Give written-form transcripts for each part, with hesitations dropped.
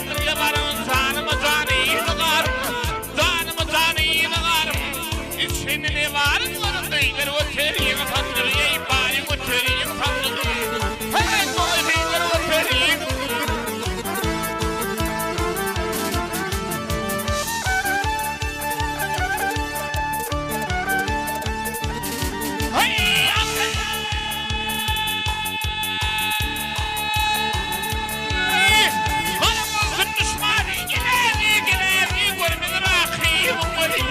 Birge baryň janyma janymy garym, Janyma janymy garym. Içinde ne baryn görüň gyzlar göteriň sandygy eý baýy göteriň sandygy. Heý goý gyzlar göteriň. Heý Galam bolsun duşmany geläni geläni görmez rakybyň gözi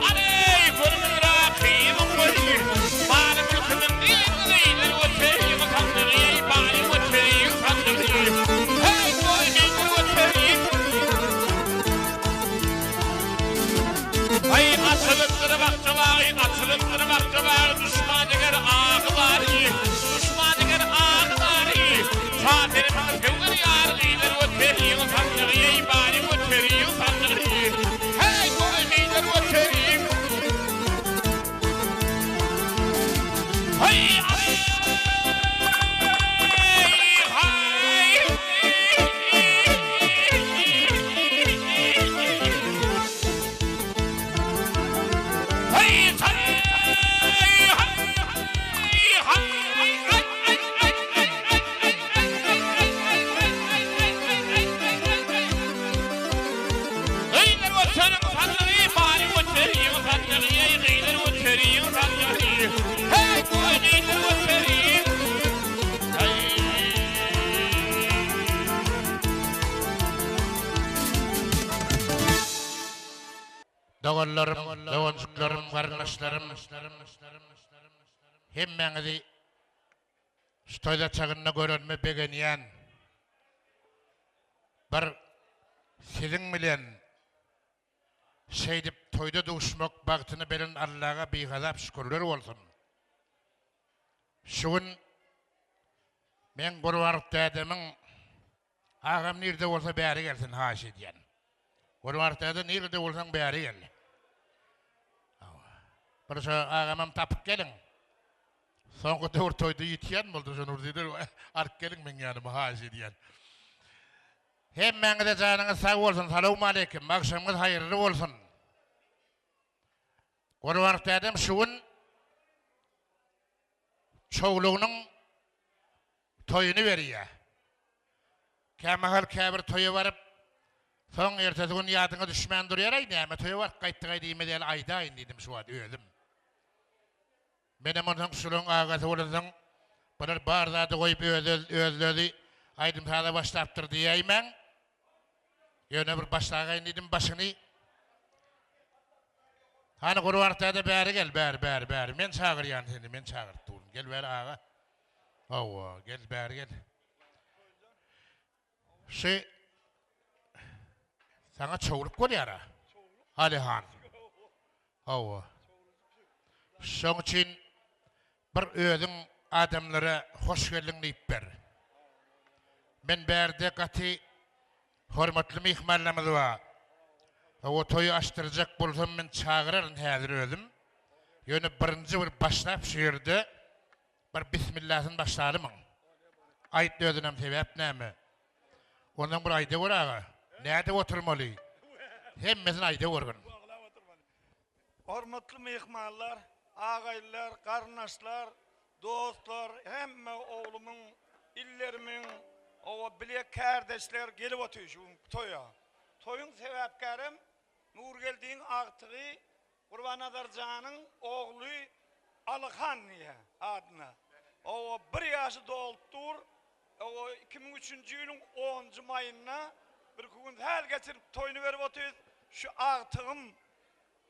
Aleý görmez rakybyň gözi Maly mülkümiň gyzlar göteriň sandygy eý baýy göteriň sandygy Heý goý gyzlar göteriň Aý açylypdyr bakja bagy açylypdyr bakja bagy duşman eger agy bary duşman eger agy bary Şa seni saňa söwer ýar gyzlar göteriň sandygy eý bary göteriň sandygy Heý goý gyzlar göteriň Heý aý haý. Doganlarym, doganjyklarym, garyndaşlarym, hemmäňizi şu toý saçagynda görenime begenýän. Bir siziň bilen şeýdip toýda duşmak bagtyny beren Allaga bihasap şükürler bolsun. Şu gün meň Gurbanguly dädemiň Agam nirde bolsa bäri gelsin haýyş edýän. Gurban däde nirede bolsaň bäri gel. Bir şo agamam tapyp geliň. Soňky döwür toýda ýitýän boldy şo Nurdiler alyp geliň meň ýanyma haýyş edýän. Hemmäňize janyňyz sag bolsun salowmaleýkim agşamyňyz haýyrly bolsun. Gurban dädem şu gün çowlugynyň toýuny berýär. Kämahal käbir toýa baryp, soň ertesi gün ýadyňa düşmän durýar-aý, näme toýa baryp gaýtdyk-aý diýmez ýaly aýdaýyn diýdim şu wagt özüm. Menem onsoň şularyň agasy bolansoň, bular bar zady goýup öz-özleri aýdym-saza başlapdyr diýäýmäň. Ýöne bir başlagaýyn diýdim başyny. Hany Gurban däde bäri gel, bäri, bäri, bäri. Men çagyrýan seni, men çagyryp durun. Gel bäri aga. Hawa, gel bäri gel. Şu saňa çowluk bolýar-a. Alyhan. Hawa. Şoň üçin bir özüň adamlara hoş geldiň diýip ber. Men bärde gaty hormatly myhmanlarymyz bar. Hawa, toýy açdyrjak bolsam men çagyraryn häzir özüm. Ýöne birinji bir başlap şu ýerde bir bismillasyny başlalymyň. Aýt özünem sebäp näme? Ondan bir aýda gör aga. Nädip oturmaly? Hemmesini aýda görgün. Hormatly myhmanlar, agaýlylar, garyndaşlar, dostlar, hemme oglumyň, illerimiň, oba bile kärdeşler gelip otyr şu günki toýa. Toýuň sebäpkärem Nurgeldiň agtygy Gurbannazar janyň ogly Alyhan diýýär adyna. Oba bir ýaşy dolup dur. Oba 2003-nji ýylyň onunjy maýynda birki gün sähel geçirip toýuny berip otyrys. Şu agtygym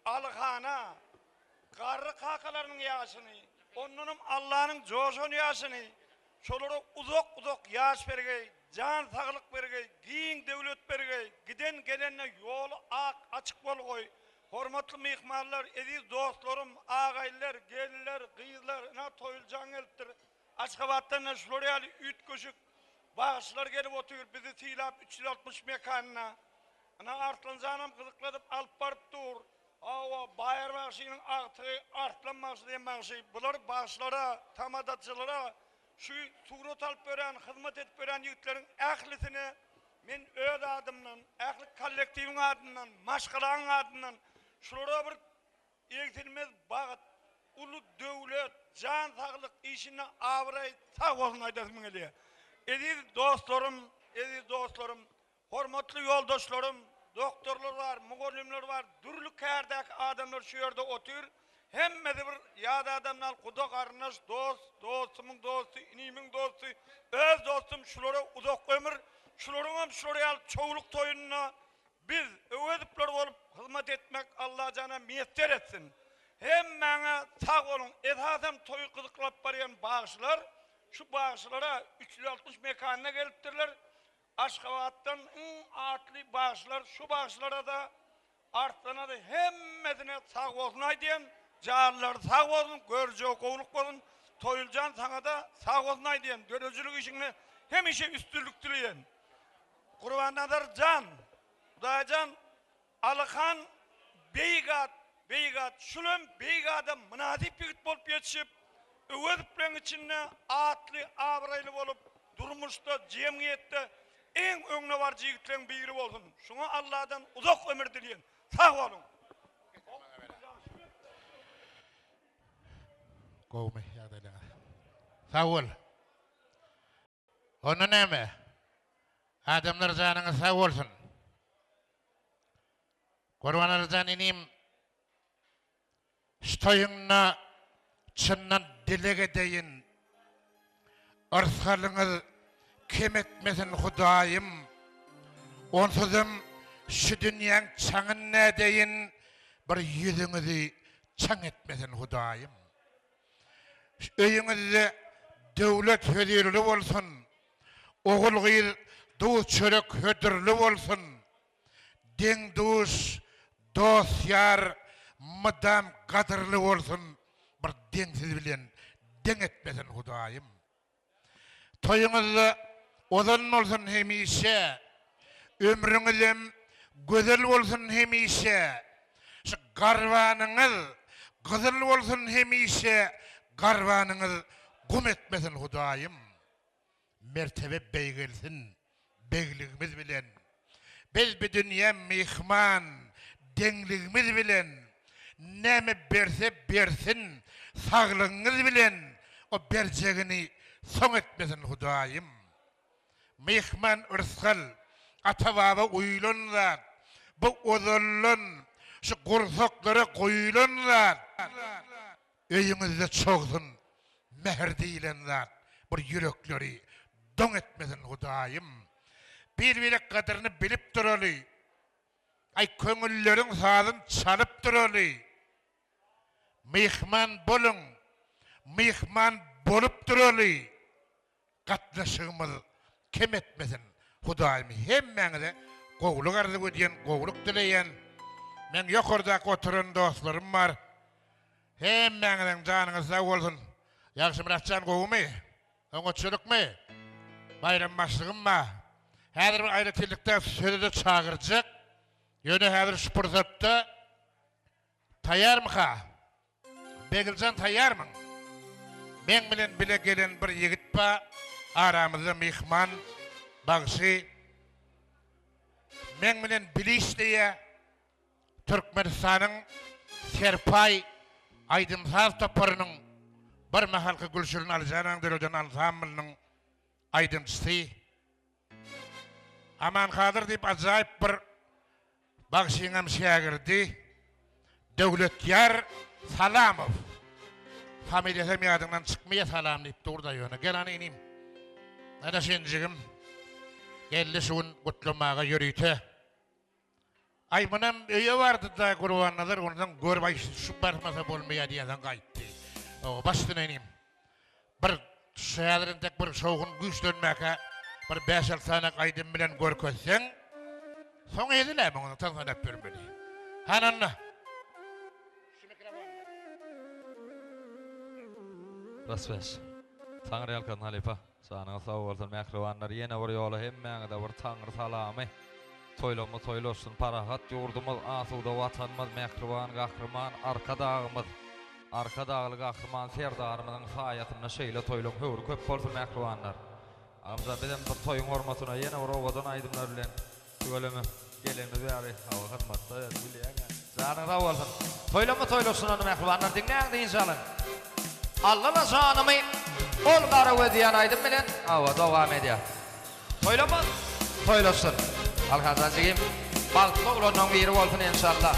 Alyhana garry kakalarynyň ýaşyny, ondanam Allanyň joşan ýaşyny, şolara uzak-uzak ýaş bergeý, jan saglyk bergeý, giň döwlet bergeý, giden-gelende ýoly ak, açyk bolgaý. Hormatly myhmanlar, eziz dostlarym, agaýlylar, gelinler, gyzlar, ynha Toýuljan gelipdir. Aşgabatdan-da şular ýaly üýtgeşik bagşylar gelip otyr, bizi sylap 360 mekanyna. Ynha Arslanjanam gyzykladyp alyp baryp dur. Hawa, Baýar bagşynyň agtygy Arslan bagşy diýen bagşy. Bular bagşylara, tamadaçylara, şu surat alyp berýän, hyzmat edip berýän ýigitleriň ählisine. Men öz adymdan, ähli kollektiwiň adyndan, maşgalaň adyndan şulara bir egsilmez bagt, uly döwlet, jan saglyk, işinde abraý, sag bolsun aýdasym gelýär. Eziz dostlarym, eziz dostlarym, hormatly ýoldaşlarym, doktorlar bar, mugallymlar bar, dürli kärdäki adamlar şu ýerde otyr. Hemmesi bir ýat adamlar, guda garyndaş, dost, dostumyň dosty, inimiň dosty, öz dostum şulara uzak ömür, şularyňam şular ýaly çowluk toýunda biz Öwezowlar bolup hyzmat etmek Allajana miýesser etsin. Hemmäňe sag boluň, esasam toýy gyzyklap barýan bagşylar, şu bagşylara 360 mekanyna gelipdirler, Aşgabatdan iň atly bagşylar şu bagşylarada Arslana-da hemmesine sag bolsun aýdýan, janlary sag bolsun, görjegi gowluk bolsun, Toýuljan saňada sag bolsun aýdýan, döredijilik işiňde hemişe üstünlik dileýän. Gurbannazar jan, Hudaýjan, Alyhan beýik at, beýik at, şulam beýik adam, mynasyp ýigit bolup ýetişip, Öwezowlaryň içinde atly, abraýly bolup, durmuşda, jemgyýetde iň öňdebaryjy ýigitleň biri bolsun. Şuňa Alladan uzak ömür dileýän. Sag boluň. Gowumy ýagdaýlaryňyz? Sag bol. Onda näme? Adamlar janyňyz sag bolsun. Gurbanaly jan inim Şu toýuňda çyndan dileg edeýin. Yrsgalyňyz kem etmesin Hudaýym. Onsuzam şu dünýäň çaňyn nädeýin, bir ýüzüňizi çaň etmesin Hudaýym. Öýüňizde döwlet hözirli bolsun, ogul-gyz duz-çörek hödürli bolsun. Deň-duş, dost-ýar mydam gadyrly bolsun, bir deňsiz bilen deň etmesin Hudaýym. Toýuňyzda ozan bolsun hemişe, ömrüňizem gözel bolsun hemişe, şu garbanyňyz gyzyl bolsun hemişe, garbanyňyz gum etmesin Hudaýym. Mertebe beýgelsin begligimiz bilen. Biz bu dünýä myhman deňligimiz bilen. Näme berse bersin saglygyňyz bilen o berjegini soň etmesin Hudaýym. Myhman yrsgal ata-baba uýulan zat bu ozaldan şu gursaklara guýulan zat. Öýüňizde çogsun mähir diýilen zat bir ýürekleri doň etmesin Hudaýym. Bir-birek gadyryny bilip duraly. Aý köňülleriň sazyn çalyp duraly. Myhman boluň, myhman bolup duraly. Gatnaşygymyz kem etmesin Hudaýym hemmäňize gowulyk arzuw edýän gowulyk dileýän meň ýokardaky oturan dostlarym bar hemmäňiziň janyňyz sag bolsun Ýagşymyratjan gowumy oňatçylykmy Baýram başlygym bar häzir bir aýratynlykda sözede çagyrjak ýöne häzir şu pursatda Taýýarmyka? Begiljan taýýarmyň? Meň bilen bile gelen bir ýigit ba, aramyzda myhman, bagşy. Meň bilen bile işleýä. Türkmenistanyň Serpaý aýdym-saz toparynyň bir mahalky Gülşirin Alyjanaň döreden ansamblynyň aýdymçysy. Aman Kadyr diýip ajaýyp bir bagşyňam şägirdi Döwletýar Salamow. Familiýasam ýadyňdan çykmaýa Salam diýip dur-da ýöne. Gel hany inim. Dadaş injigim geldi şu gün gutlamaga ýörite. Aý munam öýe bardy-da Gurbannazar onsoň görüp aý şu barmasa bolmaýa diýensoň gaýtdy. Oba baş üstüne inim. Bir şu häzir entek bir şowhun güýçlenmäkä bir bäş-alty sany aýdym bilen görkezseň soň hezil-ä muňa tans oýnap ýörmeli. Hany onda. Şu mikrofony ber. Ras bäş. Taňryýalkasyn halypa. Janyňyz sag bolsun mähribanlar ýene bir ýola hemmäňize bir Taňry salamy Toýlamyz toýlaşsyn parahat ýurdumyz asuda watanymyz mähriban Gahryman Arkadagymyz Arkadagly Gahryman Serdarymyzyň saýasynda şeýle toýlaň höwri köp bolsun mähribanlar. Agamjan bizem bir toýuň hormatyna ýene bir owadan aýdymlar bilen tüweleme gelenimiz bäri hawa hyzmatda özüň bilýäň-ä. Janyň sag bolsun. Toýlama toýlaşsyn onda mähribanlar diňläň dynç alyň. Allala janymy ol gara göz diýen aýdym bilen hawa dowam edýär. Toýlama toýlaşsyn. Galkanjan jigim bagtly oglanlaň biri bolsun enşalla.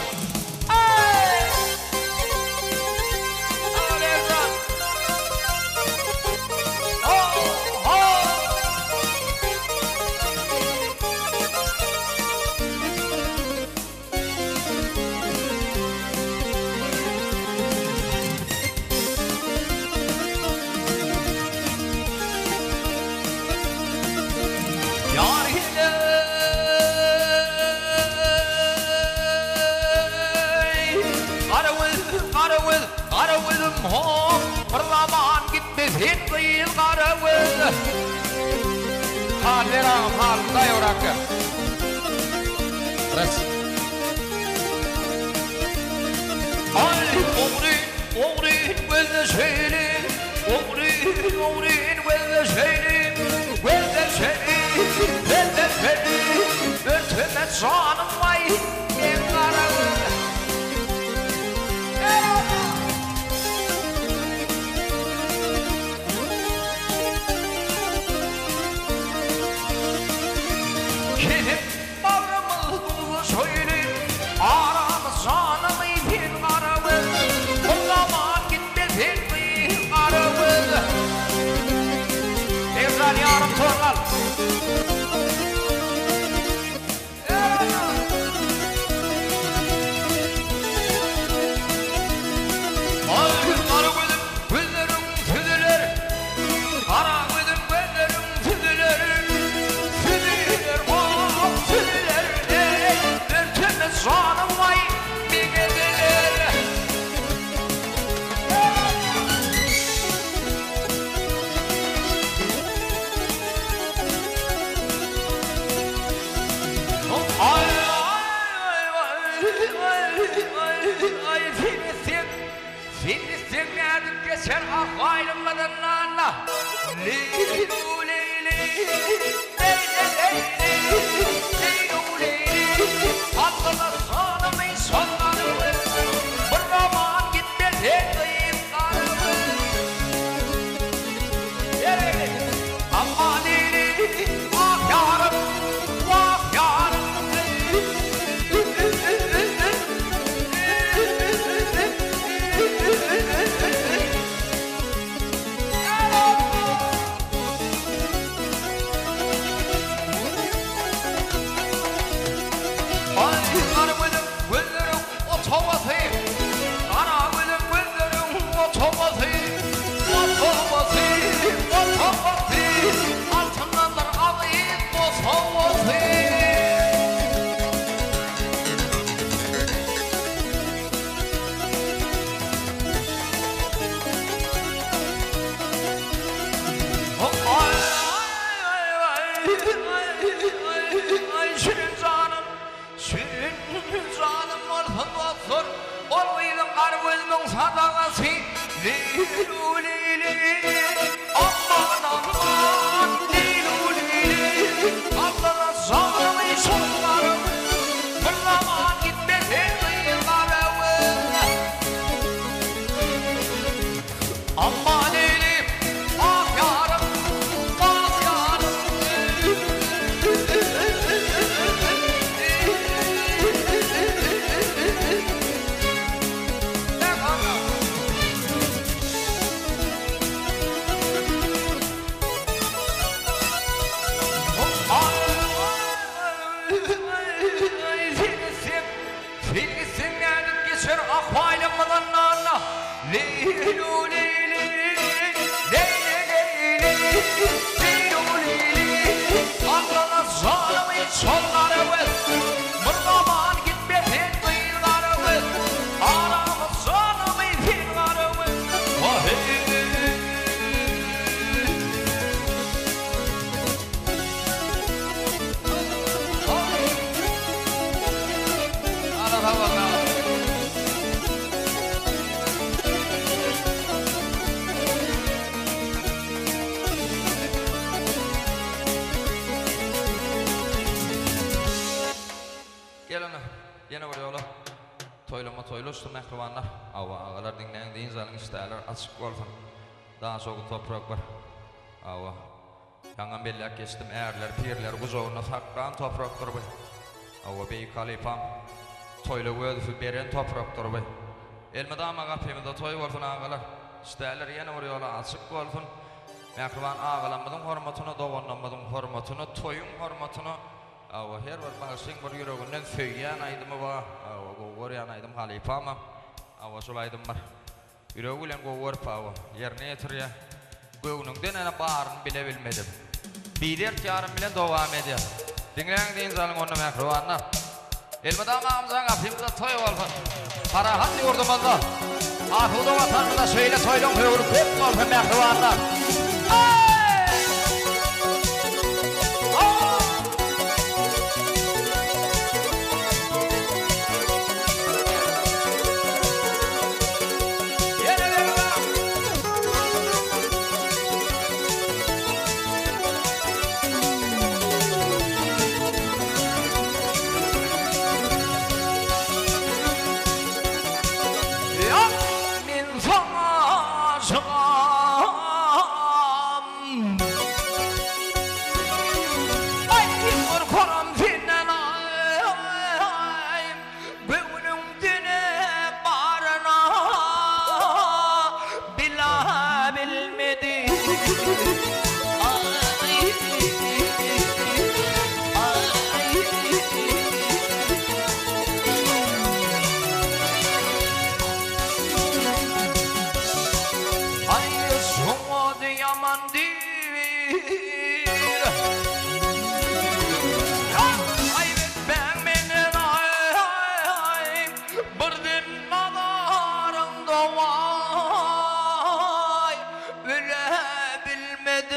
Ýar heleý, gara göz, gara göz, gara gözüm ho, bir zaman gitme sen gyz gara göz. Hal ber agam, halyny daýawrak ber. Res. Aý, ogry, ogry gözleşeýli, ogry, ogry gözleşeýli, gözleşeýli, gözleşeýli, örteme janym waý, meň gara göz. Kesip Bagrymyz duşaýly, aramyz janymy sen garagöz, Bir zaman gitme sen gyz garagöz. Begjan ýarym torgal. Aý gara gözüm gözleriň süzüler, Gara gözüm gözleriň süzüler. Süzüler wah süzüler eý, Örteme janym waý meňezeler. Aý aý seni sen Sen isleň nädip geçer ah aýrylmadan nana Leýlu leýli leýle leýli Leýlu leýli Aldylar janymy şol garagöz Bir zaman gitmez her gyz garagöz Ýere Aman leýli ah ýarym wah ýarym Aý, gara gözüm, gözleriň otawasy, Gara gözüm, gözleriň otawasy, Otawasy, otawasy, Altyndandyr azyz bosawasy. Aý, şirin janym, şirin janym bolsun dostlar, Ol gyzyň gar gözümiň sadagasy, Leýlu-leýli, aman, aman, Leýlu-leýli, Aldylar janymy şol garagöz, Bir zaman gitmesen gyz garagöz. Aman eýlip, ah ýarym, wah ýarym. Sen gitseň nädip geçer ahwalymyzdan nala Leýlu-leýli, leýle-leýli, leýlu-leýli Allana janymy şol garagöz Bir zaman gitme sen gyz garagöz Aramyz janymy sen garagöz Wah-eý. onda ýene bir ýola toýlama toýlaşsyn mähribanlar. Hawa agalar diňläň dynç alyň işdäler açyk bolsun. Daşoguz toprak bir. Hawa. Ýaňam belläp geçdim ärler pirler gujagynda saklan toprakdyr bu. Hawa beýik halypam toýla wezisi beren toprakdyr bu. Elmydama gapymyzda toý bolsun agalar. Işdäler ýene bir ýola açyk bolsun. Mähriban agalarymyzyň hormatyna doganlarymyzyň hormatyna toýuň hormatyna hawa her bir bagşyň bir ýüreginden söýýän aýdymy bar hawa gowy görýän aýdym halypamam hawa şol aýdym bir Ýüregi bilen gowy görüp hawa, ýerine ýetirýär. Göwnüňden ene baryny bile bilmedim. Bidert ýarym bilen dowam edýär. Diňläň dynç alyň onda mähribanlar. Elmydama agamjan gapymyzda toý bolsun. Parahat ýurdumyzda, asuda watanymyzda şeýle toýlaň höwri köp bolsun mähribanlar. Men saňa aşygam. Aý, gorkaram senden aý. Göwnüňde ne baryna bila bilmedim. Aý, şoňa-da ýaman diýr. Aýp etmäň menden aý, Bir dem nazaryňda waý, Öle bilmedim.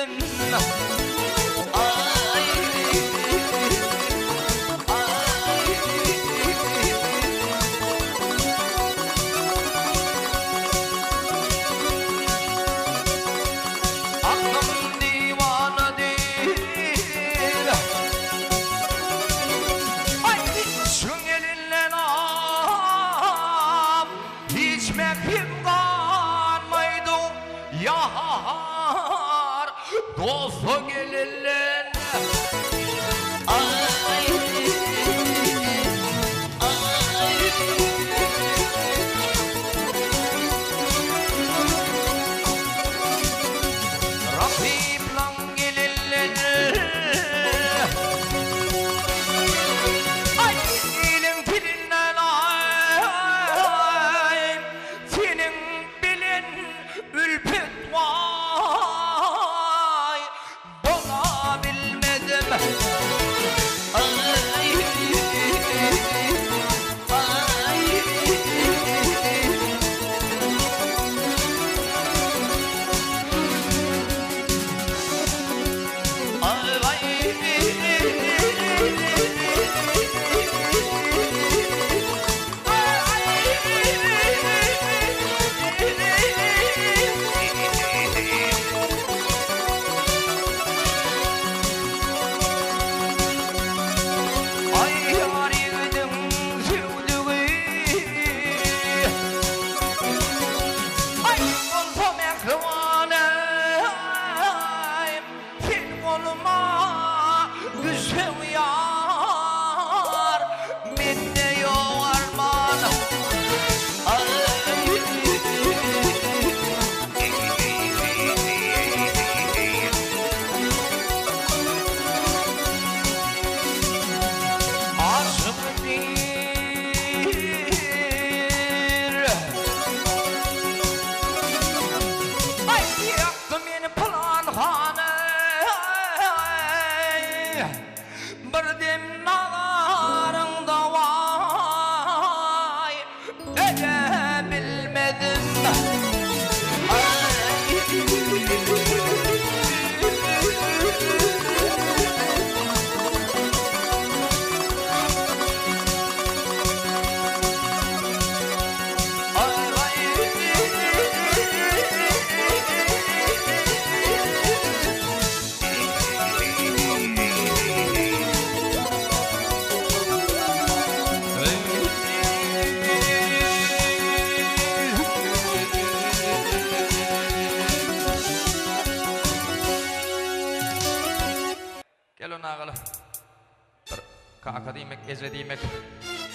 Kaka diýmek, eje diýmek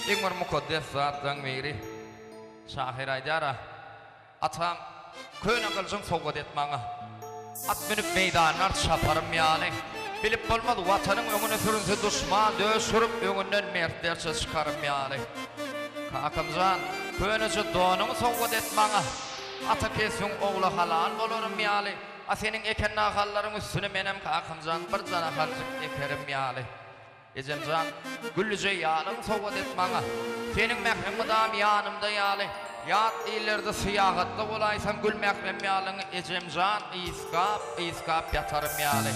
iň bir mukaddes zatlaryň biri. Şahyr aýdýar-a, Atam, köne gylyjyň sowgat et maňa. At münüp meýdanlar çaparym ýaly. Bilip bolmaz Watanyň öňüne sürünse duşman, döş urup öňünden mertlerçe çykarym ýaly. Kakamjan, köneje donuňy sowgat et maňa. Ata kesbiň ogla halal bolarym ýaly. A seniň eken nahallaryň üstüne menem kakamjan bir janahaljyk ekerim ýaly. Ejemjan, güllüje ýalyňy sowgat et maňa. Seniň mähriň mydam ýanymda ýaly. Ýat illerde syýahatda bolaýsam gül mährem ýalyňy ejemjan ysgap, ysgap ýatarym ýaly.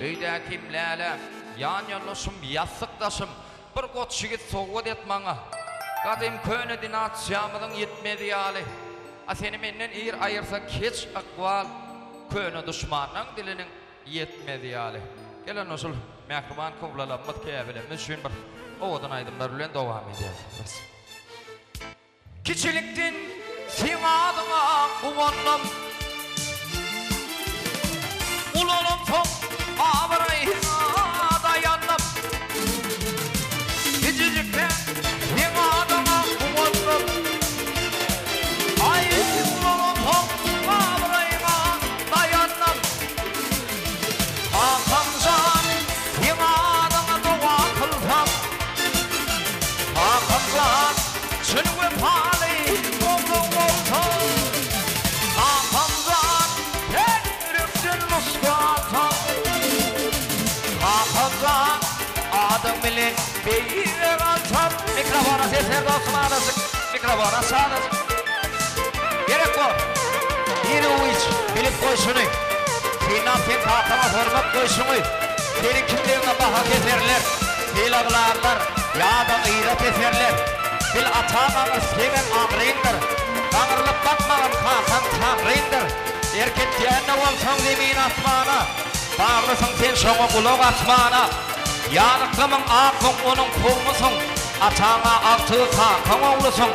Öýdäkim läle, ýan ýoldaşym, ýassyk daşym, bir goç ýigit sowgat et maňa. Gadym köne dinastiýamyzyň ýitmezi ýaly. A seni menden ir aýyrsa keç ykbal, köne duşmanlaň diliniň ýetmez ýaly. Gel onda şul mähriban kyblalarymyz, käbelerimiz üçin bir owadan aýdymlar bilen dowam edýäs. Kiçilikden seň adyňa guwandym. Ulalansoň abraýyňa daýandym. Kiçijikden seň adyňa guwandym. Aý, ulalansoň abraýyňa daýandym. Kakamjan, seň adyňa doga kylsam, Kakamjan, çyn wepaly ogluň bolsam, Kakamjan, sen ýürekden nusga alsam, Kakamjan, adyň bilen beýige galsam. Mikrofona ses ber dostum azajyk mikrofona azajyk. Gerek bor. Ýene uýç, bilip goý şuny. Synap sen kakaňa hormat goýşuňy. Seniň kimligiňe baha keserler. Sylaglarlar, ýa-da yza teserler. Bil ataň aňry seňem aňryňdyr. Gaňrylyp bakmagyn kakaň Taňryňdyr. Erk etýän-de bolsaň zemin-asmana. Baglysyň sen şoňa gulak asmana. Ýazyklymyň aklyň onuň kowmusyň. Ataňa agtygy kakaň oglusyň.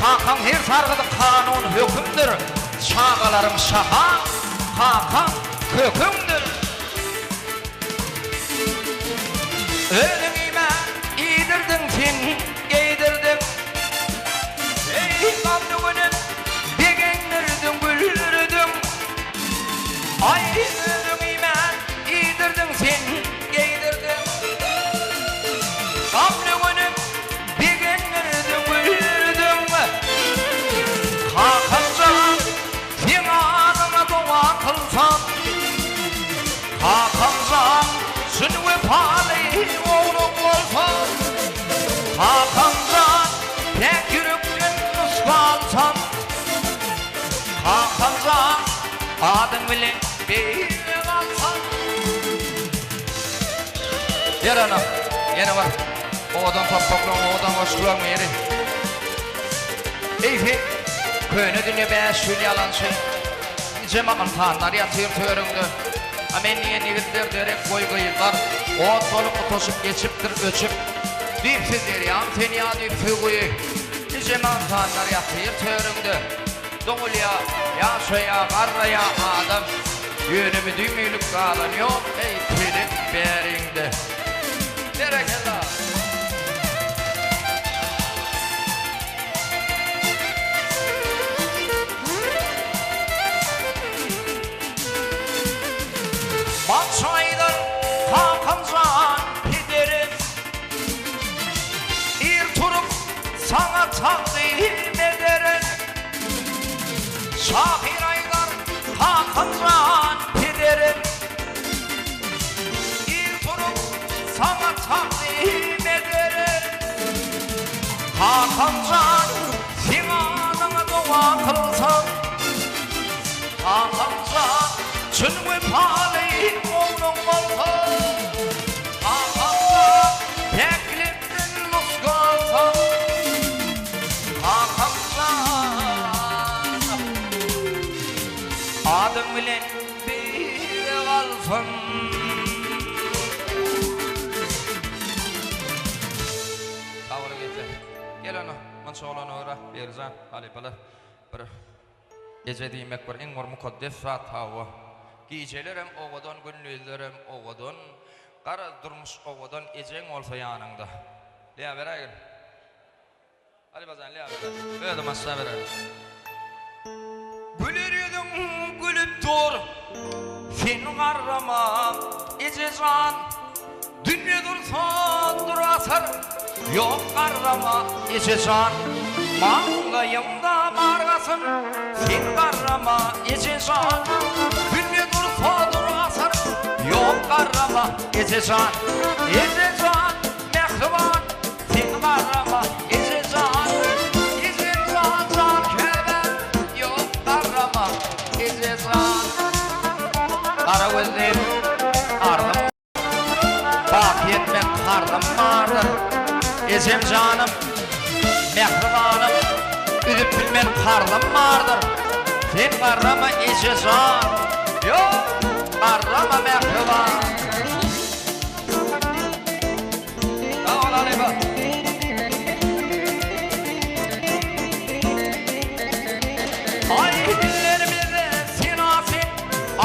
Kakaň her sargydy kanun hökümdir. Çagalaryň şahaň, kakaň köküňdir. Özüň iýmän iýdirdiň sen, geýdirdiň. Eý, gamly günüm, begendirdiň, güldürdiň. Aý, özüň iýmän iýdirdiň sen, geýdirdiň. Gamly günüm, begendirdiň, güldürdiň. Kakamjan, seň adyňa doga kylsam. Kakamjan, çyn wepaly ogluň bolsam. Kakamjan, päk ýürekden nusga alsam. Kakamjan, adyň bilen beýige galsam. Ber ana, ýene bir owadan topbaklaryň, owadan goşgularyň biri. Eý sen, köne dünýe 5 ýyl ýalançy. Nijeme ynsanlar ýatyr törüňde. A men diýen ýigitler derek goý gyzlar. Ot bolup utaşyp geçipdir öçüp. Düýpsüz derýam sen ýa düýpsüz guýy. Nijeme ynsanlar ýatyr törüňde. Dogulýa, ýaşaýa, garraýa adam. Ýöne müdimilik galan ýok, eý, pelek bäriňde. Berekella! Bagşy aýdar, kakam jan, pederim. Ir turup, saňa tagzym ederin. Şahyr aýdar, kakam jan, pederim. Ir turup, saňa tagzym ederin. Kakam jan, seň adyňa doga kylsam. Kakam jan, çyn wepaly ogluň bolsam. Kakam jan, päklikden nusga alsam. Kakam jan, adyň bilen beýige galsam. Sag boluň ýetler. Gel onda, munça bolany görä, Begjan, halypalar, bir eje diýmek bir iň bir mukaddes zat, hawa. Gijelerem owadan, gündizlerem owadan. Garaz durmuş owadan ejeň bolsa ýanyňda. Lýa beräýgin. Halypajan lýa beräý. Özüm aşa beräýin. Güler ýüzüň gülüp dur. Sen garrama ejejan. Dünýe dursa durasyr. Ýok garrama ejejan. Maňlaýyňda bar gasyn. Sen garrama ejejan. Dünýe dursa durasyr. Ýok garrama ejejan. Ejejan mähriban. Sen garrama ejejan. Ejejan jan käbäm. Ýok garrama ejejan. Gara gözlim arzym. Baky etmek karzym bardyr. Ejem janym, mähribanym, Üzüp bilmen karzym bardyr. Sen garrama eje jan, Ýok, garrama mähriban. Sag bol halypa. Aý dillerimize sena sen,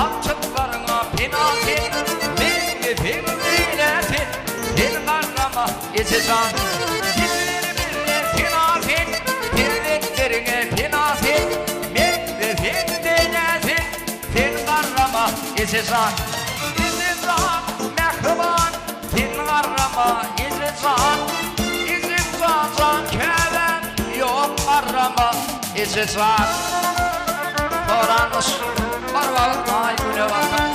Alçaklaryňa pena sen, Meňzeseň beýle sen, Sen garrama eje jan. Dillerimize sena sen, Perzentleriňe pena sen, Meňzeseň beýle sen, Sen garrama eje jan. Eje jan, mähriban, Sen garrama eje jan. Ejem jan jan käbäm, Ýok garrama eje jan. Soranmyş bir wagt Aý Güne bakyp,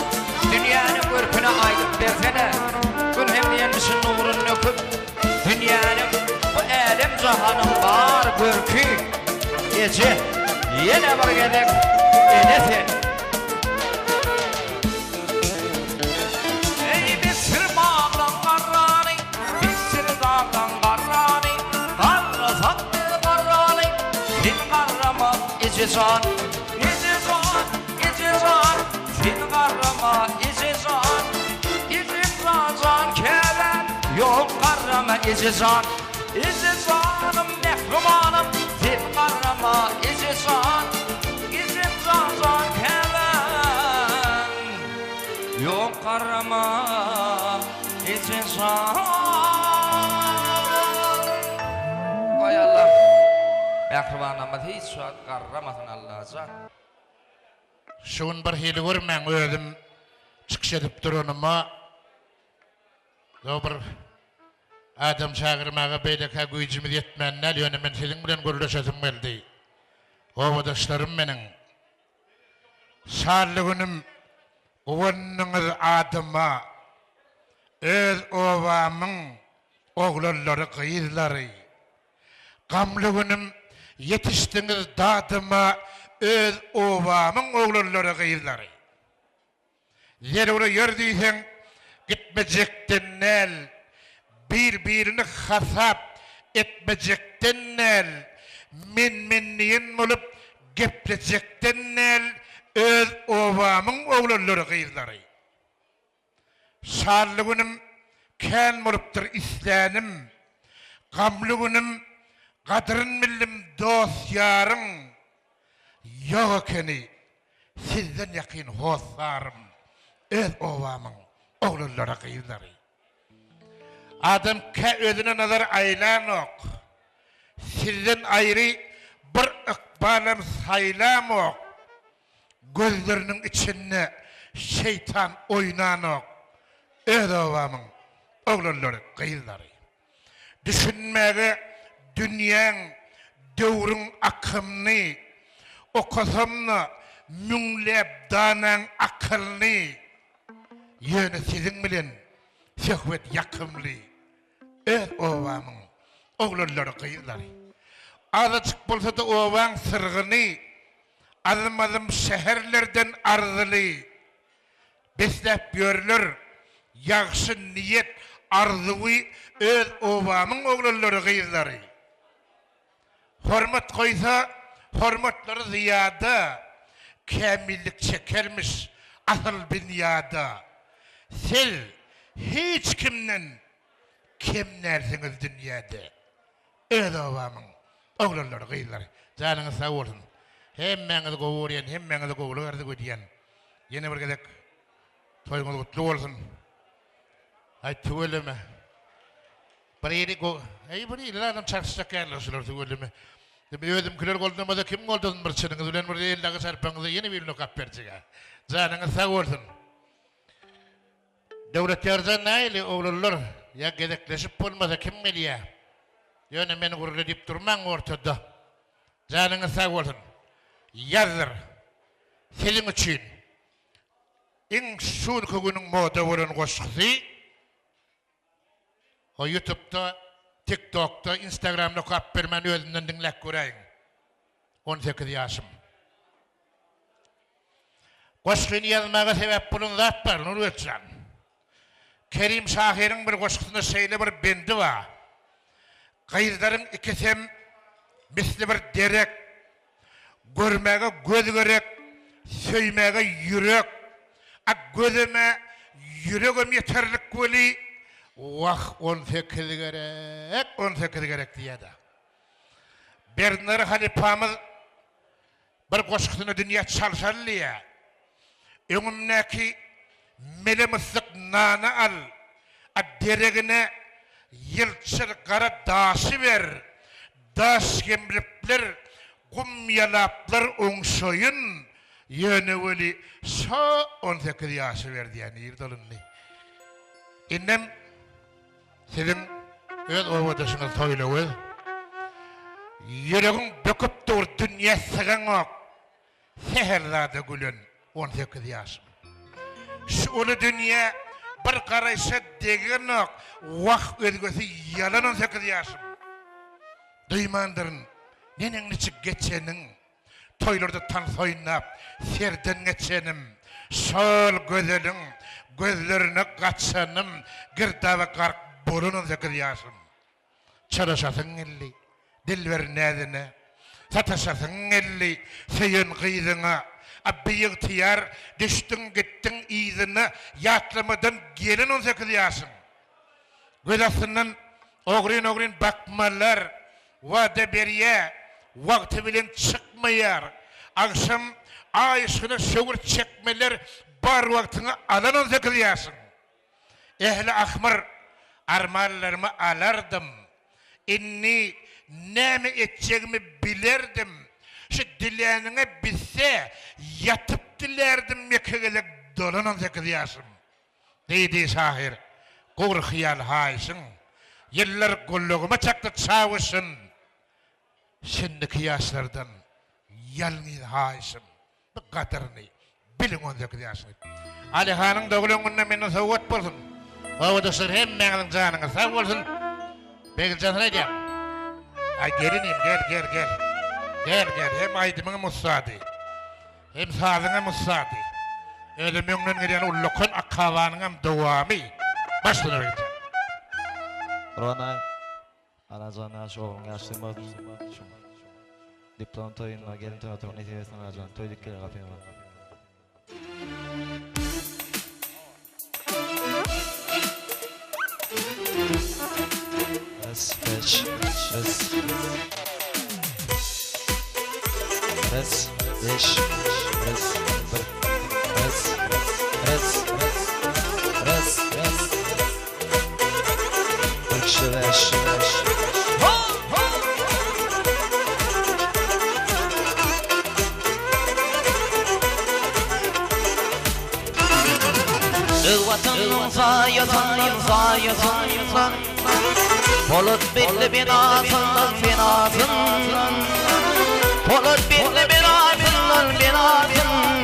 Dünýäniň görküni aýdyp bersene. Gün hem diýenmişin nuruny döküp, Dünýäniň, bu älem-jahanyň bar görki, Eje, ýene bir gezek ene sen. Eý, besdir baglaň garrany, Besdir daglaň garrany, Garrasak biz garraly, Sen garrama, eje jan. Eje jan, eje jan, Sen garrama, eje jan. Ejem jan, jan käbäm, Ýok, garrama, eje jan. Eje janym, mähribanym, Sen garrama, eje jan. Ejem jan, jan käbäm, Ýok, garrama, eje jan. Goý Allah mähribanlarymyz hiç wagt garramasyn Allajan. Şu gün bir hili görmäň özüm çykyş edip duranyma Ýok bir adam çagyrmaga beýlekä güýjümiz ýetmän däl ýöne men siziň bilen gürleşesim geldi. Obadaşlarym meniň. Şanly günüm guwandyňyz adyma öz obamyň oglanlary gyzlary. Gamly günüm ýetişdiňiz dadyma öz obamyň oglanlary gyzlary. Zerure ýör diýseň, gitmejekden däl, bir-birini hasap etmejekden däl, men-men diýen bolup geplejekden däl öz obamyň oglanlary-gyzlary. Şanly günüm kän bolupdyr islänim, gamly günüm gadyryn bildim dost-ýaryň, ýok ekeni Sizden ýakyn hossarym öz obamyň oglanlary gyzlary. Adam kä özüne nazar aýlanok. Sizden aýry bir ykbalam saýlamok. Gözleriniň içinde şeýtan oýnanok öz obamyň oglanlary gyzlary. Düşünmäge dünýäň, döwrüň akymyny, Okasam-da müňläp danaň akylyny, Ýöne siziň bilen söhbet ýakymly, Öz obamyň oglanlary, gyzlary. Azajyk bolsa-da obaň syrgyny, Azym-azym şäherlerden arzyly. Besläp ýörler ýagşy niýet arzuwy öz obamyň oglanlary gyzlary. Hormat goýsa hormatlary zyýada kämillik çekermiş asyl binýada. Siz hiç kimden kem dälsiňiz dünýäde öz obamyň oglanlary gyzlary. Janyňyz sag bolsun. Hemmäňizi gowy görýän hemmäňize gowulyk arzuw edýän. Ýene bir gezek toýuňyz gutly bolsun. Aý tüweleme. Bir ýeri go Eý bir ýeri adam çarşjak ýalylar şular tüweleme. Indi özümkiler goldamasa kim goldasyn bir çynyňyz bilen bir el dagy çarpaňyzda ýene birini okap berjek-ä. Janyňyz sag bolsun. Döwletýarjan nähili oglanlar ýa gezekleşip bolmasa kim gelýä. Ýöne men gürle diýip durmaň ortada. Janyňyz sag bolsun. Ýazdyr. Siziň üçin iň şu günki günüň moda bolan goşgusy o ýutubda, tiktokda, instagramda okap bermän özümden diňläp göräýiň. 18 ýaşym. Goşgyny ýazmaga sebäp bolan zat bar, Nurbertjan. Kerim şahyryň bir goşgusynda şeýle bir bendi bar. Gyzlaryň ikisem misli bir derek, Görmäge göz gerek, söýmäge ýürek. A gözem-ä, ýüregem ýeterlik weli, wah, 18 gerek, 18 gerek diýýär-dä. Berdinazar halypamyz Bir goşgusyny dünýä çalşaly diýýä. Öňümdäki mele myssyk nany al, a deregine ýylçyr gara daşy ber, daş gemripler, gum ýalaplar oňşaýyn, ýöne weli şo 18 ýaşy ber diýýä. Nirde ol indi? Indem Siziň öz obadaşyňyz Toýlagöz. Ýüregiň böküp dur, dünýä sygaňok. Sähel zada gülen 18 ýaşym. Şu uly dünýä bir garaýşa degenok, wah özgesi ýalan 18 ýaşym. Duýmandyryn neneň niçik geçenin. Toýlarda tans oýnap, serden geçenim, Şol gözeliň gözlerine gaçanym, Girdaba gark bolan 18 ýaşym. Çolaşasyň geldi, dilber näzine, Sataşasyň geldi, söýen gyzyňa, A biygtyýar düşdüň gitdiň yzyna, Ýatlamadan gelen 18 ýaşyň. Göz astyndan ogryn-ogryn bakmalar wada berýär, wagty bilen çykmaýar. Agşam Aý yşgyna şöwür çekmeler bar wagtyňy alan 18 ýaşyň. Ähli ahmyr, armanlarymy alardym. Indi näme etjegimi bilerdim. Şu diläniňe bitse, ýatyp dilärdim ýeke gezek dolan 18 ýaşym. Diýdi şahyr, Gury hyýal haýyşyň, Ýyllar gulagyma çakdy çawuşyn. Şindiki ýaşlardan ýalňyz haýyşym, Bu gadyryny biliň 18 ýaşyň. Alyhanyň doglan gününe menden sowgat bolsun. Obadaşlar hemmäňiziň janyňyz sag bolsun. Begiljan sen aýdýaň. Aý gel inim gel gel gel. Gel gel hem aýdymyňam ussady. Hem sazyňam ussady. Özem öňden gelýän ullakan akabanyňam dowamy. Başlana Begjan. Rona Anajan ýaş ogluň ýaşlygymyz şu diplom toýunda gelin toýuna oturmak nesip etsin Anajan toý dikgeli gapyňa. Res beş res Res beş res bir res res res res Bir kişi beş Öz Watanyň saýasyndan, saýasyndan, Polat belli binasyndan, binasyndan, Polat belli binasyndan, binasyndan,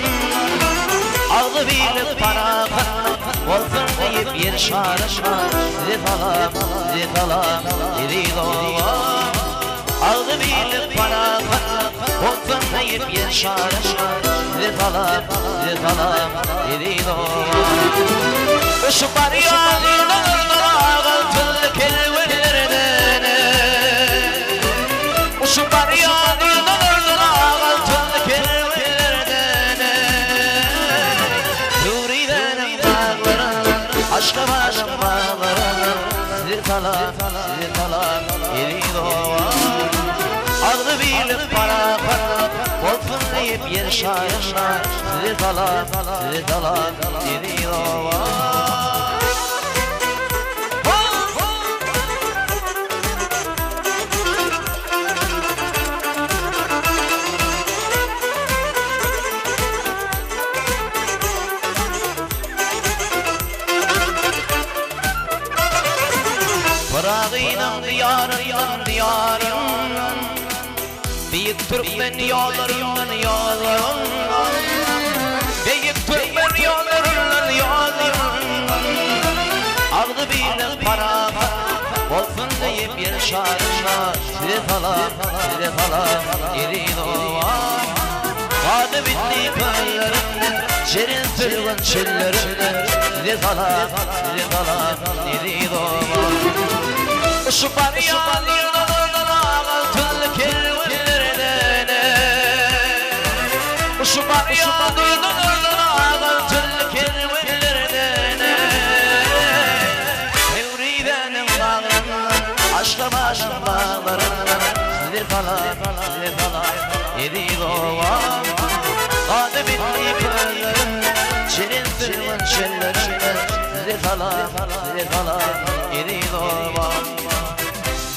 Agzybirlik parahatlyk bolsun diýip ýer şaryna Size salam, size salam, eziz obam. Agzybirlik parahatlyk bolsun diýip ýer şaryna Size salam, size salam, eziz obam. Uçup barýan ýyldyzlar agaltyldy kerwenlerden Uçup barýan ýyldyzlar agaltyldy kerwenlerden Pöwrizäniň daglaryndan, Aşgabadyň baglaryndan Size salam, size salam, eziz obam. Agzybirlik, parahatlyk bolsun diýip ýer şarynda Size salam, size salam, eziz obam. Beýik türkmen ýollaryndan ýollaryndan Beýik türkmen ýollaryndan ýollaryndan Agzybirlik parahat bolsun diýip ýer şarynda Size salam, size salam eziz obam Gady bitdi köllerimde, şirin sülgün çöllerimde Size salam, size salam eziz obam Uçup barýan ýyldyzlardan altynly kerwenlerden Uçup barýan ýyldyzlardan altynly kerwenlerden Pöwrizäniň bagryndan, Aşgabadyň baglaryndan Size salam, size salam, eziz obam Gady bitdi köllerimde, şirin sülgün çöllerimde Size salam, size salam, eziz obam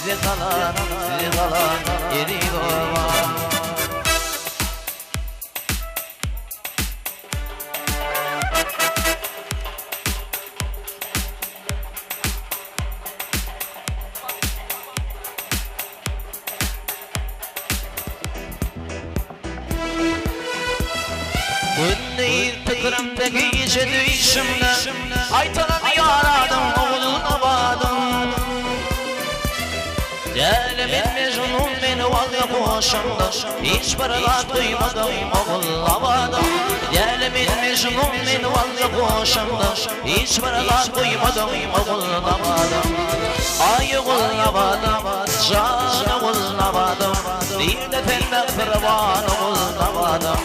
Size salam, size salam, eziz obam. Gündiz pikirimde gije düýşümde Gaýtalan ýaradym Ogulnabadym Däli men Mejnun men walla goşamda Hiç bir zat duýmadym Ogulnabadym Däli men Mejnun men walla goşamda Hiç bir zat duýmadym Ogulnabadym Aý Ogulnabadym Jan Ogulnabadym Nirde sen mähriban Ogulnabadym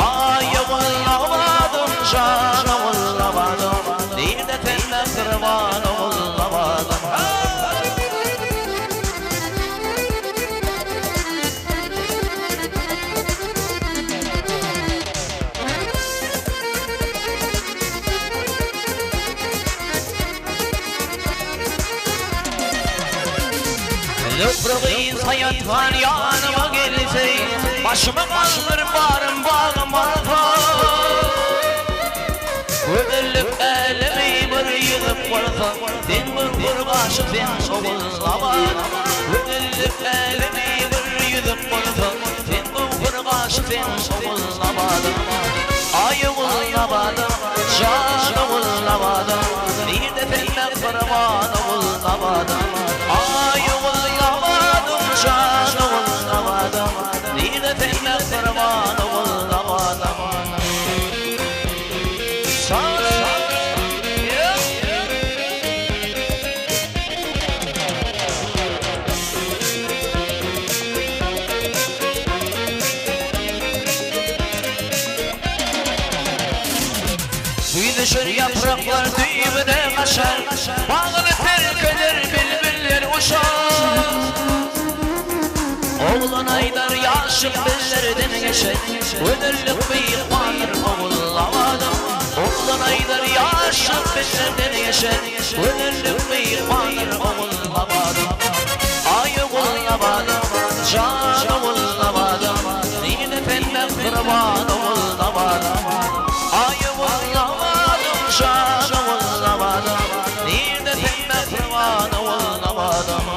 Aý Ogulnabadym Jan Ogulnabadym Nirde sen mähriban Ogulnabadym Zöhre gyz haýathan ýanyma gelse, Başymy galdyryp barym bagym alsa. Gözellik älemi bir ýygyp bolsa, Sen bir gurgaşy sen Ogulnabat. Gözellik älemi bir ýygyp bolsa, Sen bir gurgaşy sen Ogulnabat. Aý Ogulnabadym, jan Ogulnabadym, Nirde sen mähriban Ogulnabadym. Aý Ogulnabadym, jan Ogulnabadym, Nirde sen mähriban Ogulnabadym. Güýz düşer ýapraklar düýbüne gaçar, Bagyny terk eder bilbiller uçar. Oglan aýdar ýaşyk billerden geçer, Gözellik myhmandyr Ogullabadym. Oglan aýdar ýaşyk billerden geçer, Gözellik myhmandyr Ogullabadym. Aý Ogullabadym, jan Ogullabadym, Nirde sen mähriban Ogullabadym. Aý Ogullabadym, jan Ogullabadym, Nirde sen mähriban Ogullabadym.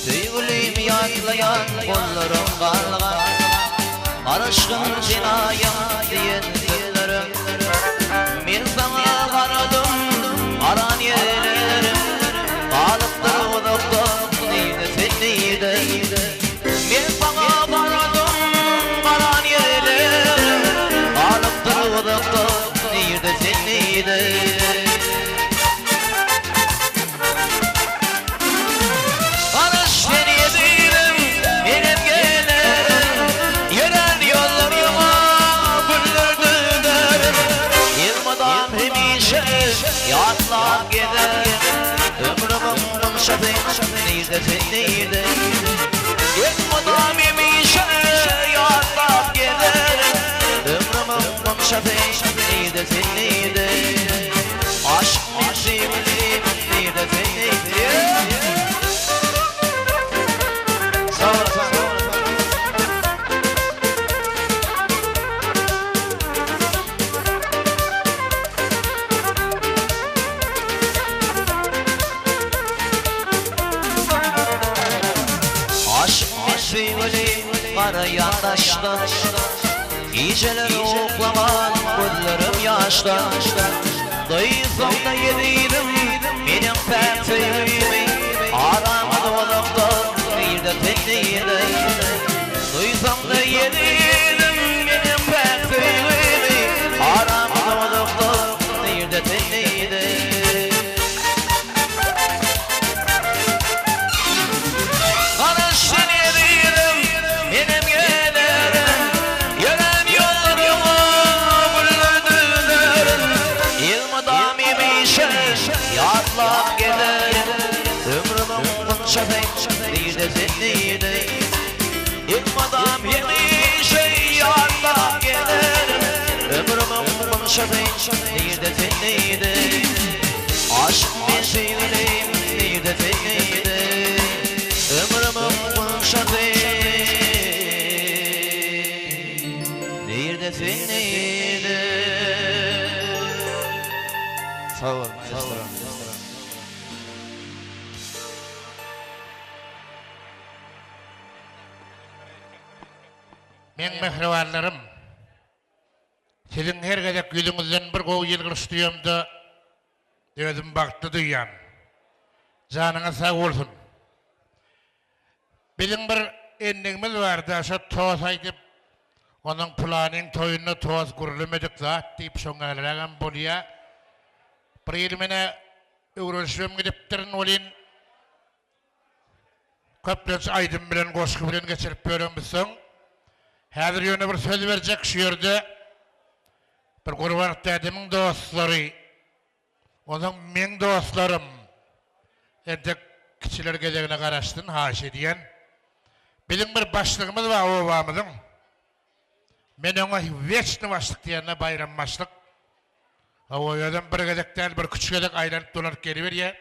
Söýgülim ýatlaýan gollarym galgan, Garaşgyn jenaýym diýen sözlerim. Men saňa garadym, garan ýerlerim, Galypdyr uzakda, nirde sen nirde? Men saňa garadym, garan ýerlerim, Galypdyr uzakda, nirde sen nirde? Garaş sen ezizim, menem gelerin, Ýören ýollaryňa güller. Nirde sen nirde Elmydam hemişe ýatlap gezerin Ömrümiň gunçasy Nirde sen nirde Aşyk men söýgülim Nirde sen nirde Sag bol sag bol. Aşyk men söýgüli gara ýandaşdan Gijeler uklaman gözlerim ýaşdan Duýsaň-da ezizim meniň päk söýgimi Aramyz uzakda nirde sen nirde Duýsaň-da ezizim meniň päk söýgimi Aramyz uzakda nirde sen nirde. Garaş sen ezizim, menem gelerin, Ýörän ýollaryňa güller düzerin, Elmydam hemişe ýatlap gezerin, Ömrümiň gunçasy nirde sen nirde? Elmydam hemişe ýatlap gezerin, Ömrümiň gunçasy nirde sen nirde? Aşyk men söýgülim nirde sen nirde Ömrümiň gunçasy nirde sen nirde Sag bol maestro. Meň mähribanlarym! Siziň her gezek ýüzüňizden bir gowy ýylgyryş duýamda, özümi bagtly duýýan. Janyňyz sag bolsun. Biziň bir endigimiz barda, şo tos aýdyp, onuň pylanyň toýunda tos gürlemedik zat diýip şoň ýalyrägem bolýa. Bir ýyl menä öwrenişibem gidipdirin welin, Köplenç aýdym bilen goşgy bilen geçirip ýörenmizsoň, häzir ýöne bir söz berjek şu ýerde bir Gurban dädemiň dostlary, onsoň meň dostlarym entek kiçiler gezegine garaşsyn haýyş edýän. Biziň bir başlygymyz bar obamyzyň. Men oňa weçny başlyk diýende Baýram başlyk. Hawa, özem bir gezek däl, birküç gezek aýlanyp-dolanyp geliberýär.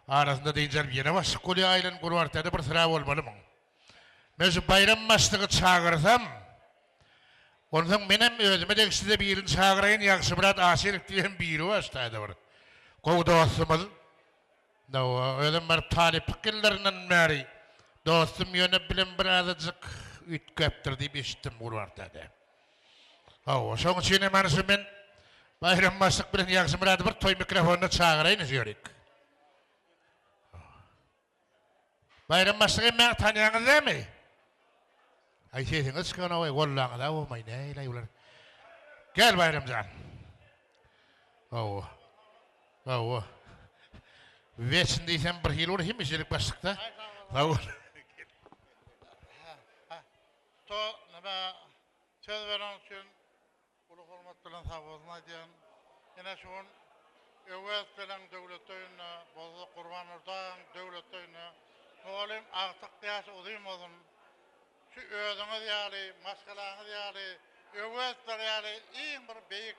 Arasynda dynç alyp ýene başlyk bolýar aýlanyp Gurbantäde bir syra bolmaly muň. Men şu Baýram başlygy çagyrsam, onsoň menem özüme degişlije birini çagyraýyn, Ýagşymyrat Aşyrow diýen biri bar şu taýda bir gowy dostumyz. Hawa, özem baryp talyplyk ýyllaryndan bäri dostum, ýöne bilen bir azajyk üýtgäpdir diýip eşitdim Gurbantäde. Hawa, şoň üçin hem ana şu men Baýram başlyk bilen Ýagşymyrady bir toý mikrofonyna çagyraýyn şu ýerik. Baýram başlyk hemmäňiz tanýaňyz dämi? Aý sesiňiz çykanogaý gollaňyza bolmaý nähili bular. Gel Baýram jan. Hawa. Hawa. Weçin diýsem bir hili bol hemişelik başlykda. Sag bol. To neme söz beren üçin Uly hormat bilen sagbolsun aýdýan. Ine şu gün Öwez peleň döwlet toýunda, Bozluk Gurbannurdy agaň döwlet toýunda mugallym agtyk ýaşy uzyn bolsun. Şu özüňiz ýaly, maşgalaňyz ýaly, Öwezler ýaly iň bir beýik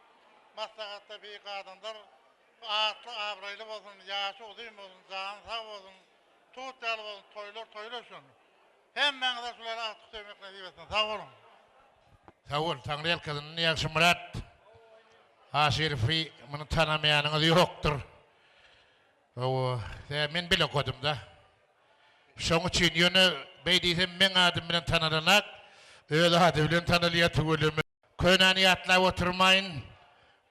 maslahatda beýik adamlar atly abraýly bolsun, ýaşy uzyn bolsun, jany sag bolsun, tut ýaly bolsun, toýlar toýlaşsyn. Hemmäňize şular agtyk söýmek nesip etsin. Sag boluň. Sag bol, Taňryýalkasyn Ýagşymyrat Aşyrowy muny tanamaýanyňyz ýokdur. Hawa, sebäbi men bile okadym-da. Şoň üçin ýöne beý diýsem meň adym bilen tanalanak, öz ady bilen tanalýar tüweleme. Könäni ýatlap oturmaýyn.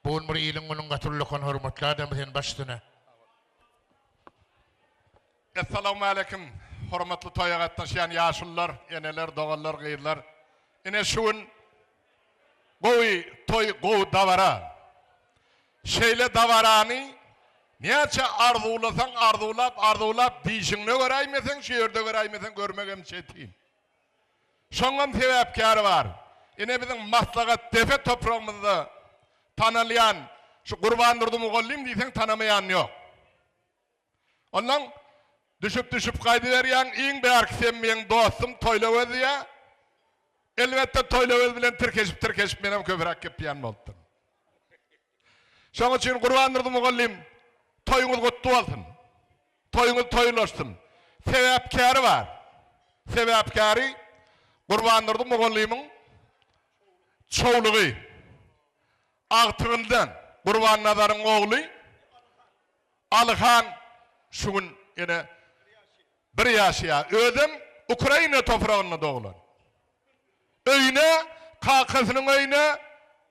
Bu gün bir iliň günüň gaty ullakan hormatly adamy sen baş üstüne. Essalawmaleýkim, hormatly toýa gatnaşýan ýaşulular, eneler, doganlar, gyzlar. Ine şu gün gowy toý, gowy dabara. Şeýle dabarany näçe arzuwlasaň, arzuwlap, arzuwlap dişiňde göräýmeseň, şu ýerde göräýmeseň görmegem çetin. Şoňam sebäpkäri bar. Ine biziň maslahat depe topragymyzda tanalýan şu Gurbandurdy mugallym diýseň tanamaýan ýok. Ondan. Düşüp-düşüp gaýdyberýäň, iň bärkisem meň dostum Toýlöwez diýýä. Elbetde Toýlöwez bilen tirkeşip-tirkeşip menem köpräk gepleýän bolupdyryn. Şoň üçin Gurbandurdy mugallym toýuňyz gutly bolsun. Toýuňyz toýulaşsyn. Sebäpkäri bar. Sebäpkäri Gurbandurdy mugallymyň çowlugy. Agtygyndan Gurbannazaryň ogly Alyhan şu gün ene bir ýaşaýar. Özem Ukraina topragynda doglan. Öýüne, kakasynyň öýüne,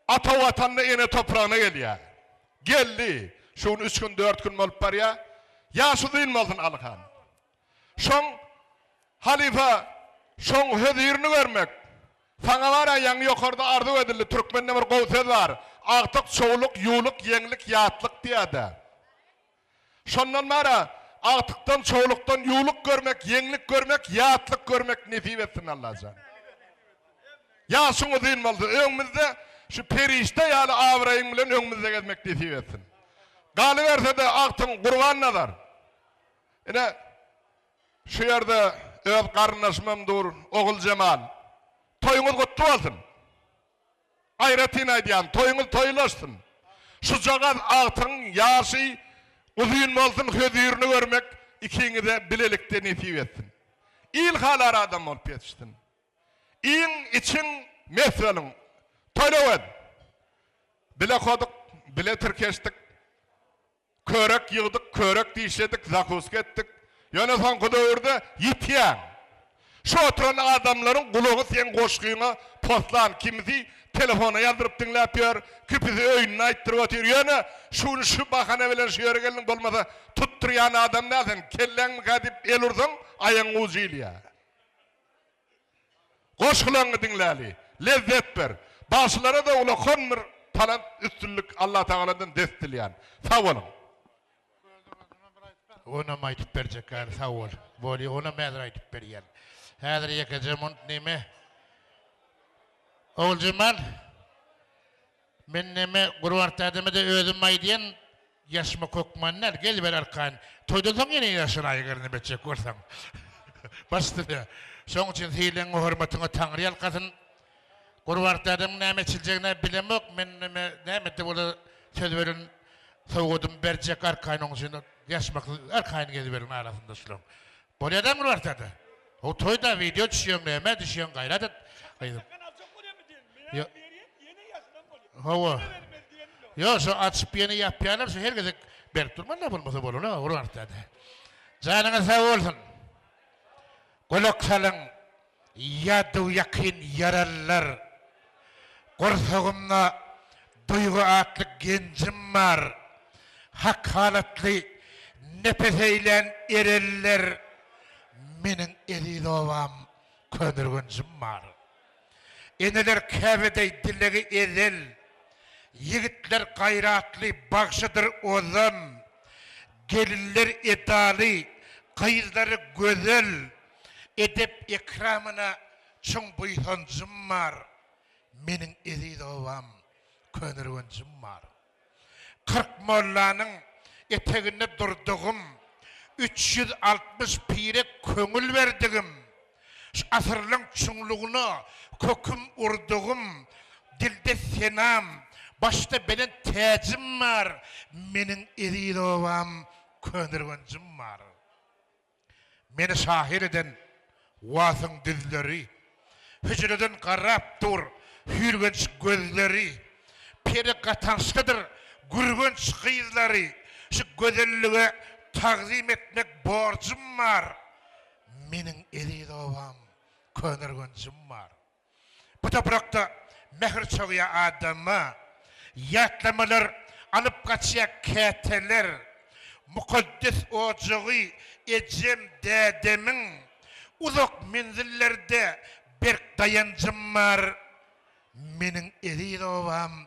ata Watanyna, ene topragyna gelýär. Geldi. Şu gün üç gün, dört gün bolup barýar. Ýaş uzyn bolsun Alyhan. Şoň halypa, şoň hözirini görmek, Saňa bar-a ýaňy ýokarda arzuw edildi, türkmende bir gowy söz bar, agtyk, çowluk, ýuwluk, ýeňlik, ýatlyk diýýär-dä. Şondan bar-a, agtykdan, çowlukdan ýuwluk görmek, ýeňlik görmek, ýatlyk görmek nesip etsin Allajan. Ýaşyň uzyn bolsun, öňümizde şu perişde ýaly abraýyň bilen öňümizde gezmek nesip etsin. Galyberse-de agtygyň Gurbannazar. Ine, Şu ýerde öz garyndaşymam dur, Oguljemal. Toýuňyz gutly bolsun! Aýratyn aýdýan, toýuňyz toýlaşsyn! Şujagaz agtygyň ýaşy uzyn bolsun, hözirini görmek ikiňize bilelikde nesip etsin. Il halar adam bolup ýetişsin. Iýiň, içiň, mes boluň. Toýlawez! Bile okadyk, bile tirkeşdik. Körek ýygdyk, körek dişledik, zakuska etdik. Ýöne soňky döwürde ýitýäň. Şu oturan adamlaryň gulagy seň goşgyňa poslan, kimisi telefona ýazdyryp diňläp ýör, kipisi öýünde aýtdyryp otyr. Ýöne şu gün şu bahana bilen şu ýere geldiň, bolmasa tutdurýan adam däl sen, kelläňmikä diýip el ursaň, aýagyň ujy ilýär. Goşgularyňy diňläli. Lezzet ber. Bagşylara-da ulakan bir talant üstünlik Allatagaladan dest dilýän. Sag boluň. Onam aýdyp berjek ýaly sag bol. Bolýa onam häzir aýdyp berýän. Häzir ýekeje munt neme. Oguljemal men neme Gurban dädeme-de özüm aýdýan Ýaşmak hökman däl, geliber arkaýyn. Toýdan soň ýene ýaşynaýyň neme etjek bolsaň. Baş üstüne. Şoň üçin sylagyňa hormatyňa Taňry ýalkasyn. Gurbat dädemiň näme eçiljegin-ä bilemok, men neme näme-de bolsa söz beren sowgadymy berjek arkaýyn oň üçin ýaşmaksyz arkaýyn geziberiň arasynda şulaň. Bolýa-da Gurbat däde. How toýda wideo düşýäň nämä düşýäň gaýrat et gyzym. Ýok. Hawa. Ýok, şo açyp ýene ýapýarlar, şo her gezek berip durmaly-da bolmasa bolany Gurban däde. Janyňyz sag bolsun. Gulak salyň, ýaduw ýakyn ýaralylar. Gursagymda duýgy atly genjim bar. Hak halatly nepes eýlän erenler meniň eziz obam Köneürgenjim bar. Eneler käbedeý dilegi ezel, Ýigitler gaýratly, bagşydyr ozan, Gelinler edaly, gyzlary gözel, Edep-ekramyna çuň buýsanjym bar, Meniň eziz obam Köneürgenjim bar. 40 mollanyň eteginde durdugym, 360 pire köňül berdigim, Şu asyrlaň çuňlugyna köküm urdugym, Dilde senam, başda belent täjim bar, Meniň eziz obam Köneürgenjim bar. Meni şahyr eden Wasyň düzleri, Hüjreden garap dur hüýrgenç gözleri, Peri gatançlydyr Gürgenç gyzlary, Şu gözellige tagzym etmek borjum bar, Meniň eziz obam Köneürgenjim bar. Bu toprakda mähir çogýar adama, Ýatlamalar alyp gaçýar käteler. Mukaddes ojagy ejem, dädemiň, Uzak menzillerde berk daýanjym bar. Meniň eziz obam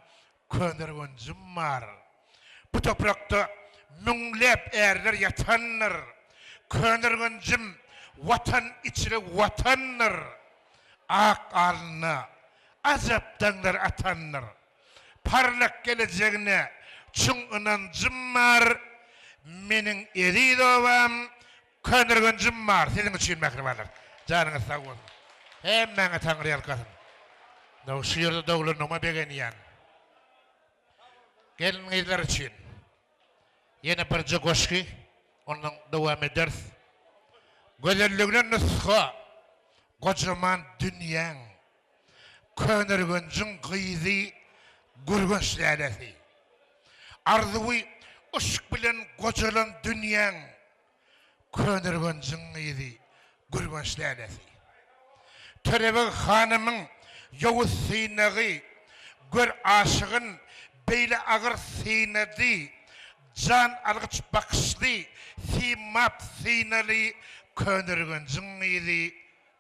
Köneürgenjim bar. Bu toprakda müňläp ärler ýatandyr. Köneürgenjim Watan içre Watandyr. Ak alnyna ajap daňlar atandyr. Parlak gelejegine çuň ynanjym bar. Meniň eziz obam. Köneürgenjim bar siziň üçin mähribanlar. Janyňyz sag bolsun. Hemmäňe Taňry ýalkasyn. Şu ýerde doglanyma begenýän. Gelin-gyzlar üçin ýene birje goşgy, ondan dowam ederis. Gözelligine nusga gojaman dünýäň, Köneürgenjiň gyzy Gürgenç lälesi. Arzuwy yşk bilen gojalan dünýäň, Köneürgenjiň gyzy Gürgenç lälesi. Törebeg hanymyň ýowuz synagy, Gör aşygyn beýle agyr synady, Jan algyç bakyşly, simap synaly Köneürgenjiň gyzy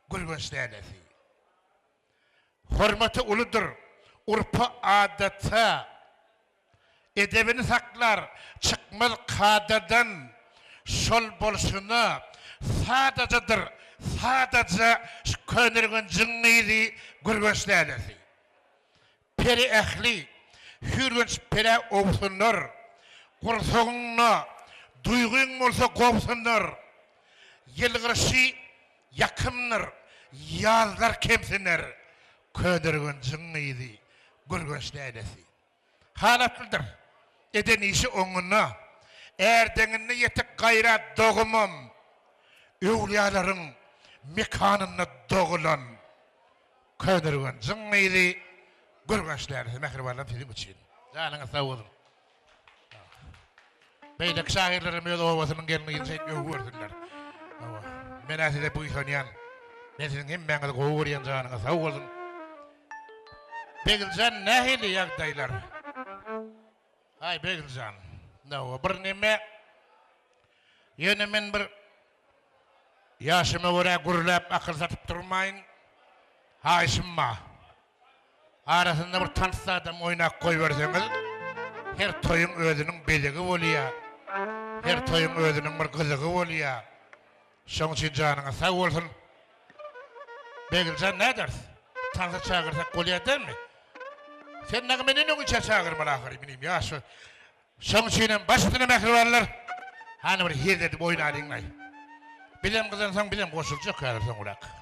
Gürgenç lälesi. Hormaty uludyr, urpa-adata, Edebini saklar, çykmaz kadadan, Şol bolşuna sadajadyr, sadaja Şu Köneürgenjiň gyzy Gürgenç lälesi. Peri ähli, hüýrgenç perä owsunar, Gursagyňda duýgyň bolsa gobsunar. Ýylgyryşy ýakymdyr, ýazlar kemsiner, Köneürgenjiň gyzy, Gürgenç lälesi. Halatlydyr, eden işi oňuna, Ärdeňinde ýetik gaýrat dogumam, Öwlüýalaryň mekanynda dogulan. Köneürgenjiň gyzy Gürgenç lälesi mähribanlarym siziň üçin. Janyňyz sag bolsun. Beýleki şahyrlar hem öz obasynyň gelin gyzyny şeýdip öwüp görsünler. Hawa. Men-ä size buýsanýan. Men siziň hemmäňizi gowy görýän janyňyz sag bolsun. Begiljan nähili ýagdaýlar? Haý Begiljan. Hawa bir neme Ýöne men bir ýaşyma görä gürläp akyl satyp durmaýyn. Haýyşym bar. Arasynda bir tans zadam oýnap goýberseňiz, her toýuň özüniň bezegi bolýar. Her toýuň özüniň bir gyzygy bolýar. Şoň üçin janyňyz sag bolsun. Begiljan näderis? Tansa çagyrsak bolýar dälmi? Sen dagy menden öňinçä çagyrmaly ahyry, inim ýaş. Şoň üçinem baş üstüne mähribanlar, hany bir hezil edip oýnalyňlaý. Bizem gyzansoň bizem goşuljak häzir soňurak.